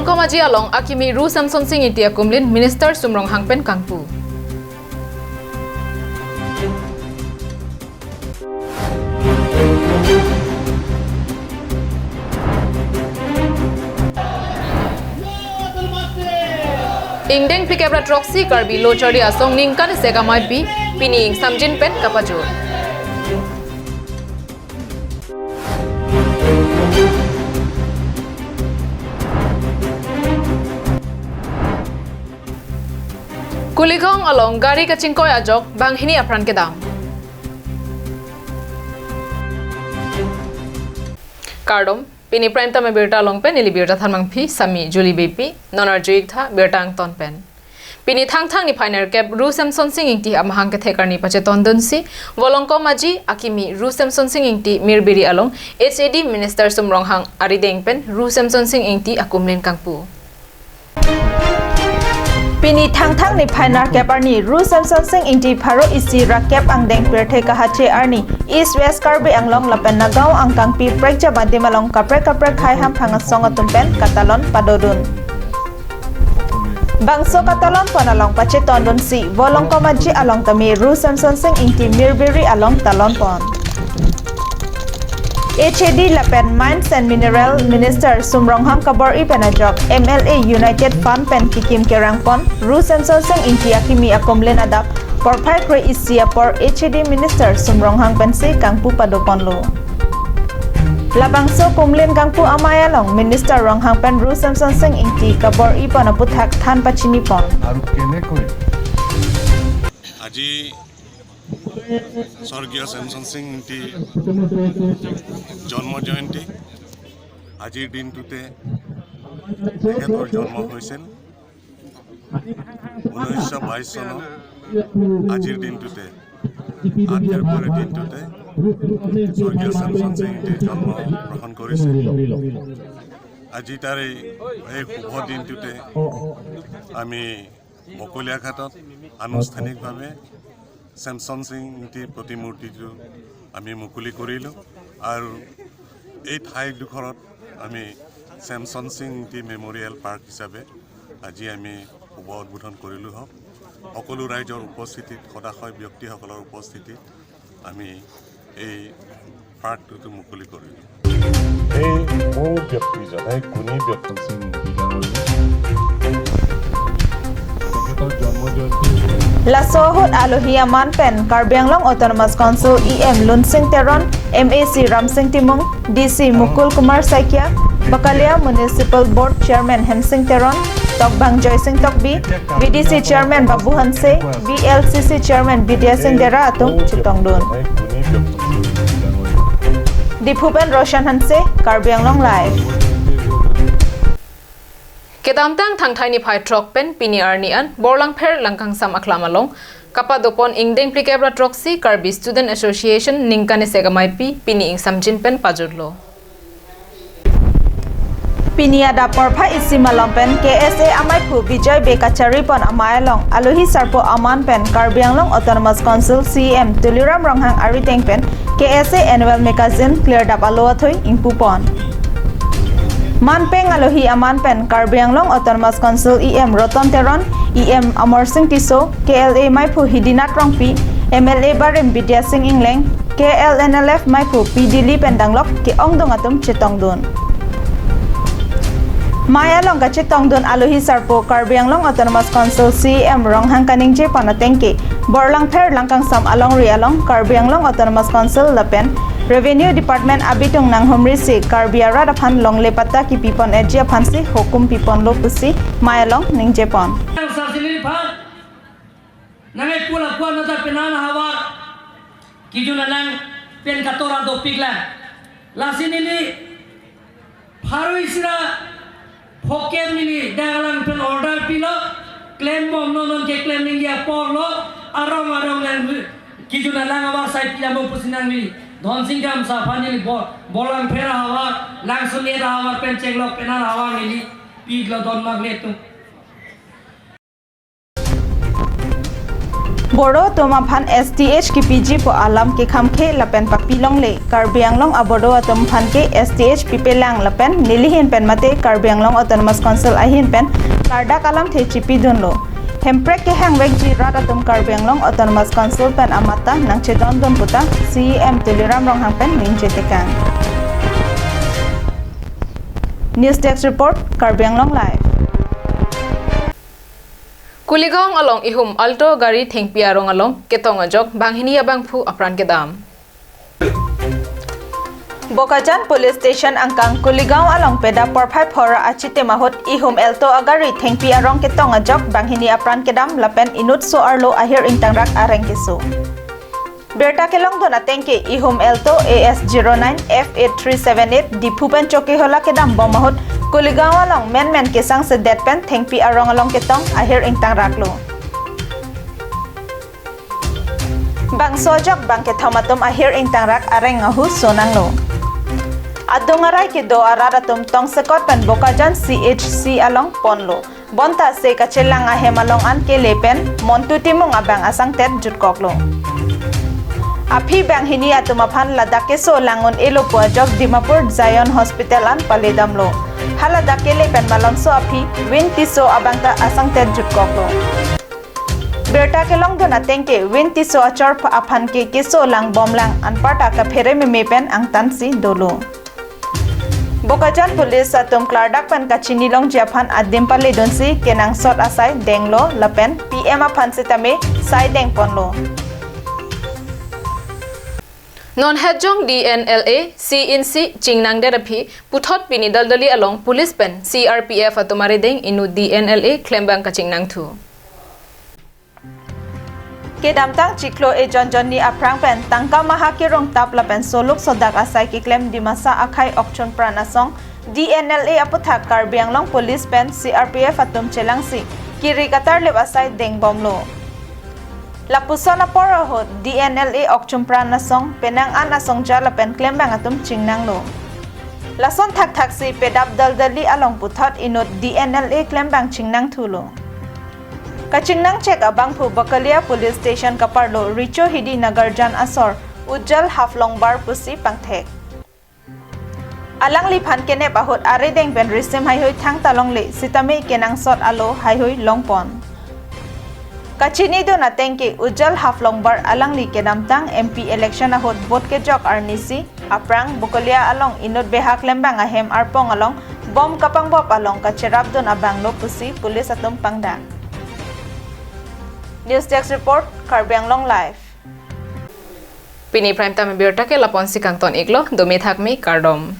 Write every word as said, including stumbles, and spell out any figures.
Komaji along akimi Ru Semsonsing Ingti akumlin Minister Sum Ronghang pen kangpu. Ingdeng phlikep ra throksi Karbi Lo Charli Asong ningkan isi amei pi pini ingsamjin pen kapajut. Kuligaon along gari kachingkoi ajok banghini apran kedam. Kardom, pini Prime Time abirta along pen neli birta thanmangpi Sami Julie Beypi, non arju-ik tha birta angton pen. Pini Thangthang niphai nerkep Ru Semsonsing Ingti amahang kethek arni pachetondunsi, Volongkom Aji akimi Ru Semsonsing Ingti Mirbiri along H A D Minister Sum Ronghang arideng pen Ru Semsonsing Ingti akumlin kangpu. Pini Thangthang niphai nerkep arni Ru Semsonsing Ingti pharo isi ra kep angdeng pirthe kahache arni East West Karbi Anglong lapen Nagaon angkangpi prekjam adim along kaprek kaprek khei hamphang asong atum pen katalon padodun. Bangso katalon pon along pachetondunsi Volongkom Aji along tame Ru Semsonsing Ingti Mirbiri along talon pon. H A D lapen Mines and Mineral Minister Sum Ronghang kabor-i pen ajok M L A United Front pen kikim kerang pon Ru Semsonsing Ingti akimi akumlin adap porphai kre isi apor H A D Minister Sum Ronghang pensi kangpu padoponlo. Labangso kumlin kangpu amei along Minister Ronghang pen Ru Semsonsing Ingti kabor-i pon aputhak than pachini pon. আৰু কেনেকৈ আজি স্বৰ্গীয় ছেমছন সিং ইংতি জন্ম জয়ন্তী। আজিৰ দিনটোতে তেখেতৰ জন্ম হৈছিল। ঊনৈছশ বাইছ চনৰ আজিৰ দিনটোতে, আঠ ফেব্ৰুৱাৰীৰ দিনটোতে স্বৰ্গীয় ছেমছন সিং ইংতিৰ জন্ম গ্ৰহণ কৰিছিল। আজি তাৰ এই, এই শুভ দিনটোতে আমি বকলীয়াঘাটত আনুষ্ঠানিকভাৱে ছেমছন সিং ইংতিৰ প্ৰতিমূৰ্তিটো আমি মুকলি কৰিলোঁ আৰু এই ঠাইডোখৰত আমি ছেমছন সিং ইংতি মেমৰিয়েল পাৰ্ক হিচাপে আজি আমি শুভ উদ্বোধন কৰিলোঁ হওক। সকলো ৰাইজৰ উপস্থিতিত, সদাশয় ব্যক্তিসকলৰ উপস্থিতিত আমি এই পাৰ্কটো মুকলি কৰিলোঁ। এই মোৰ ব্যক্তিজন, এই গুণী ব্যক্তি সিং ইংতি ডাঙৰীয়া। তেখেতৰ জন্ম জয়ন্তী। Laso ahut alohi aman pen Karbi Anglong Autonomous Council E M Lunsing Teron, M A C Ramsing Timung, D C Mukul Kumar Saikia, Bakalia Municipal Board Chairman Hensing Teron, Tokbang Joysing Tokbi, B D C Chairman Babu Hanse, B L C C Chairman Bidya Sing Dera atum chetongdun. Diphu pen Roshan Hanse, Karbi Anglong Live. Kedamtang Thangthang niphai throk pen pini arni an Borlangpher Langkangsam aklam along kapadopon ingdeng phlikep ra throksi Karbi Student Association ningkan isi amei pi pini ingsamjin pen pajutlo. Pini adap porphai isi malom pen K S A amaiphu Bijoy Bey kachari pon amei along alohi sarpo aman pen Karbi Anglong Autonomous Council C E M Tuliram Ronghang arideng pen K S A Annual Magazine klirdap alo athui ingpu pon. Manpeng alohi aman pen Karbi Anglong Autonomous Council E M Roton Teron, E M Amarsing Tisso, K L A maiphu Hidinath Rongpi, M L A barim Bidya Sing Engleng, K L N L F maiphu P Dili pen danglok ke-ongdung atum chetongdun. Mei along kachetongdun alohi sarpo Karbi Anglong Autonomous Council C E M Ronghang kaningje pon ateng ke Borlangpher Langkangsam alongri along Karbi Anglong Autonomous Council lapen Revenue Department abitung nanghumrisi Karbi arat aphan longle patta kipi pon eji aphansi hukum pi ponlo pusi mei along ningje pon. Sasini phan nangai pula kuan nata penan hawa kijun alang pen katora dopik la. Lasi neli pharo isi ra phokep neli dak alang pen order pilo, klem bom non non keklem ningje apor lo, arong arong nang kijun alang awa sai pi amo pusi nangli Dhonsing Kramsa aphan neli Bo-, Borlangpher ahavar, Langsun et ahavar pen chenglok penan hawa neli pilo don mak le tu. Bodo atum aphan S T H kipiji pu alam kekhamkhe lapen papilongle, Karbi Anglong abodo atum aphan ke S T H pipelang lapen nelihin pen mate Karbi Anglong Autonomous Council ahin pen kardak alamthe chipidunlo. Hemprek kehangvekji rat atum Karbi Anglong Autonomous Council pen amat ta nangchedondun puta C E M Tuliram Ronghang pen ningje tekang. News Desk Report, Karbi Anglong Live. Kuligaon along ihum Alto gari thengpi arong along ketong ajok banghini abangphu apran kedam. Bokajan Police Station angkang Kuligaon along peda porphai phor achitim ahut ihum Alto agari thengpi arong ketong ajok banghini apran kedam lapen inutso arlo ahir ingtangrak areng keso. Birta kelongdun ateng ke ihum Alto A S zero nine F eight three seven eight Diphu pen Chokihola kedam bom ahut Kuligaon along menmen kesangsedet pen thengpi arong along ketong ahir ingtangraklo. Bangso ajok bang kethom atum ahir ingtangrak areng ahu sonanglo. Adung arai kedo arat atum tongsekot pen Bokajan C H C along ponlo. Bonta se kachelang ahem along an kele pen Montu Timung abang asangtet jutkoklo. Aphi banghini atum aphan ladak keso lang un-elo pu ajok Dimapur Zion Hospital an paledamlo. Haladak kele pen malomso aphi Win Tisso abang ta asangtet jutkoklo. Birta kelongdun ateng ke Win Tisso achor aphan ke keso lang bomlang anparta kaphere meme pen angtansi dolo. Bokajan Police atum klardak pen kachini longji aphan adim paledunsi kenangsot asai denglo lapen P M aphan sitame sai dengponlo. Non hetjong D N L A C in C chingnangdet aphi puthot pini Daldali along Police pen C R P F atum arideng inut D N L A klembang kachingnangthu. Kedamtang chiklo ejon jonni aphrang pen tangka maha kerong tap lapen soluk sodak asai keklem Dimasa akhai Okchunpran asong D N L A aputhak Karbi Anglong Police pen C R P F atum chelangsi kiri katarlip asai dengbomlo. Lapuson apor ahut D N L A Okchunpran asong penang an asongja lapen klembang atum chingnanglo. Lason thakthaksi pedap Daldali along puthot inut D N L A klembang chingnangthulo. Kachingnangchek abangphu Bokolia Police Station kaparlo Richo Hidi Nagarjan asor Ujjal Haflongbar pusi pangthek. Alangliphan kenep ahut arideng pen risim haihui thangta longle sitame kenangsot alo haihui longpon. Kachinidun ateng ke Ujjal Haflongbar alangli kedamtang M P election ahut vote kejok arnisi aphrang Bokolia along inut beha klembang ahem arpong along bom kapangbop along kacherapdun abanglo pusi police atum pangdak. News Desk Report, Karbi Anglong Live. Pini Prime Time birta ke lapu-ansi kangton iklo, dome thakme, kardom.